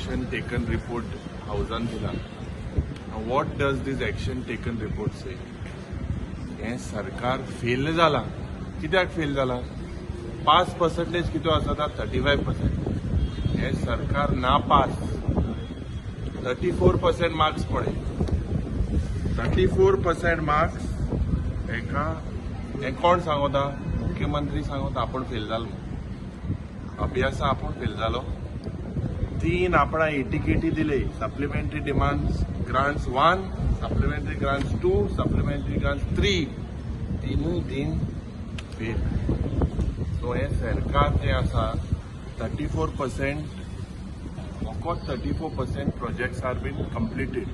Action taken report हावजान दिला. What does this action taken report say? हें सरकार fail जाला. कित्याक फेल जाला? पास पर्संटेज कितें आसा? 35%. हें सरकार नापास. 34% मार्क्स पळय, 34% मार्क्स हेका. हें कोण सांगता? मुख्यमंत्री सांगता आपूण फेल जालो म्हणून. अभ्यासा आपूण फेल जालो. तीन आपणा एटीकेटी दिले, supplementary demands grants one, supplementary grants two, supplementary grants three, तिनूय तीन फेल. सो हें सरकार जें आसा, 34% फकत 34% projects are been completed,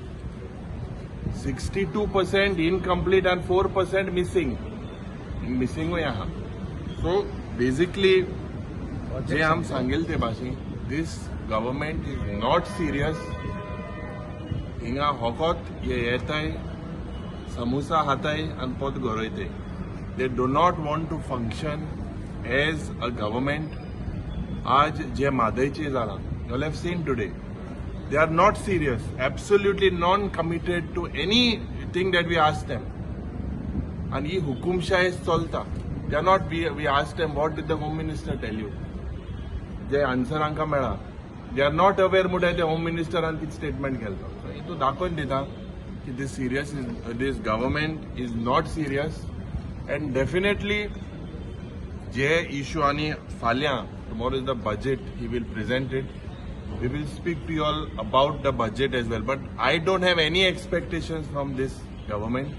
62% incomplete and 4% missing. मिसिंगूय आहा. सो बेजिकली जे आम सांगेल ते भाशेन, this government is not serious. हिंगा फकत हे येताय, समोसा खाताय आनी पोत गरयताय. They do not want to function as a government. आज जे म्हादयचे जालां, you have seen today, they are not serious, absolutely non committed to anything that we ask them. आनी ही हुकुमशाय चलता. They are not, we ask them, "What did the home minister tell you?" J answer हांकां मेळा, they are not aware म्हणल्यार ते home मिनिस्टरान कितें statement केलो. So हितून दाखोवन दिता की this government is not serious and definitely J issue आनी फाल्यां, tomorrow is the budget, he will present it. We will speak to you all about the budget as well. But I don't have any expectations from this government.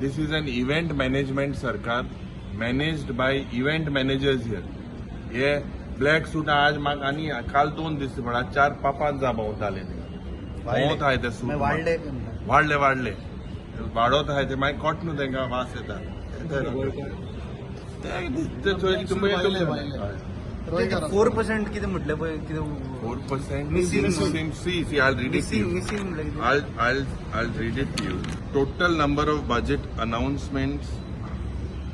This is an event management sarkar, managed by event managers here. हे black सूट आज म्हाका आनी काल दोन दीस म्हळ्यार चार पापान जा भोंवताले, भोंवत आहाय ते सूट. वाडले. वाडले, वाडले, वाडत आहाय ते. मागीर कोट न्हू तेंकां वास येता ते. तुमी 4% कितें म्हटलें पळय, कितें? 4%. Missing. See, see, I'll read it to missing you. Missing म्हणलें कितें? I'll read it to you. Total number of budget announcements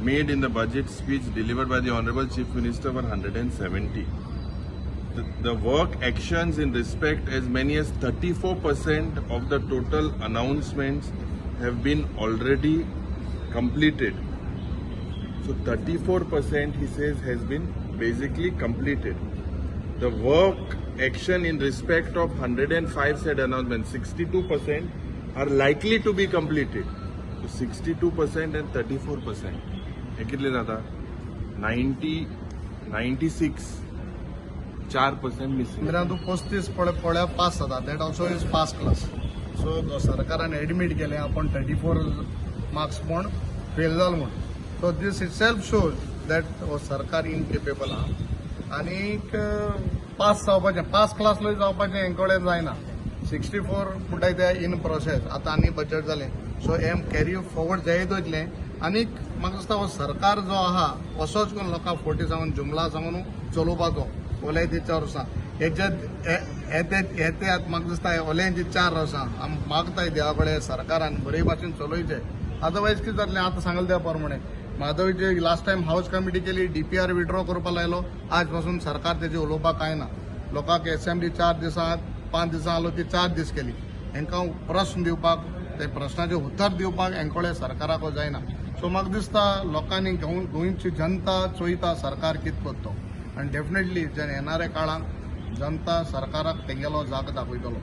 made in the budget speech delivered by the Honorable Chief Minister were 170. The work actions in respect as many as 34% of the total announcements have been already completed. So 34%, he says, has been basically completed. The work action in respect of 105 said announcements, 62% are likely to be completed. So 62% and 34%. हे कितले जाता? 90, 96, 4% missing. मित्रांनो, तूं 35 पळय पळ्यार pass जाता. That also is pass class. So सरकारान admit केलें आपूण 34 मार्क्स म्हूण फेल जालो म्हूण. So this itself shows that हो सरकार इनकेपेबल आहा. आनीक पास जावपाचें, पास क्लास लय जावपाचें हें कडेन जायना. 64 म्हणटाय ते इन प्रोसेस. आतां आनी बजट जालें, सो हें कॅरी फॉवर्ड जायत वयतलें. आनीक म्हाका दिसता हो सरकार जो आहा, असोच करून लोकांक फटी सांगून, जुमला सांगून चलोवपाचो. ओले ती 4 वर्सां हेजे हे ते आतां म्हाका दिसता ओल्यांची 4 वर्सां आमी मागताय देवा कडेन, सरकारान बरे भाशेन चलोवचें. अदरवायज कितें जातलें? आतां सांगलें त्या प्रमाणे म्हादयची लास्ट टायम हावज कमिटी केली, डीपीआर विड्रॉ करपाक लायलो. आज पासून सरकार तेजेर उलोवपाक कांय ना. लोकांक एसेंब्ली 4 दिसां, 5 दिसां आलो, ती 4 दीस केली. हेंकां प्रस्न दिवपाक, ते प्रस्नाचें उत्तर दिवपाक हेंकडे सरकाराक जायना. सो म्हाका दिसता लोकांनी, गोंयची जनता चोयता सरकार कितें करता तो आनी डेफिनेटली जे येणाऱ्या काळांत जनता सरकाराक तेंगेलो जाग दाखयतलो.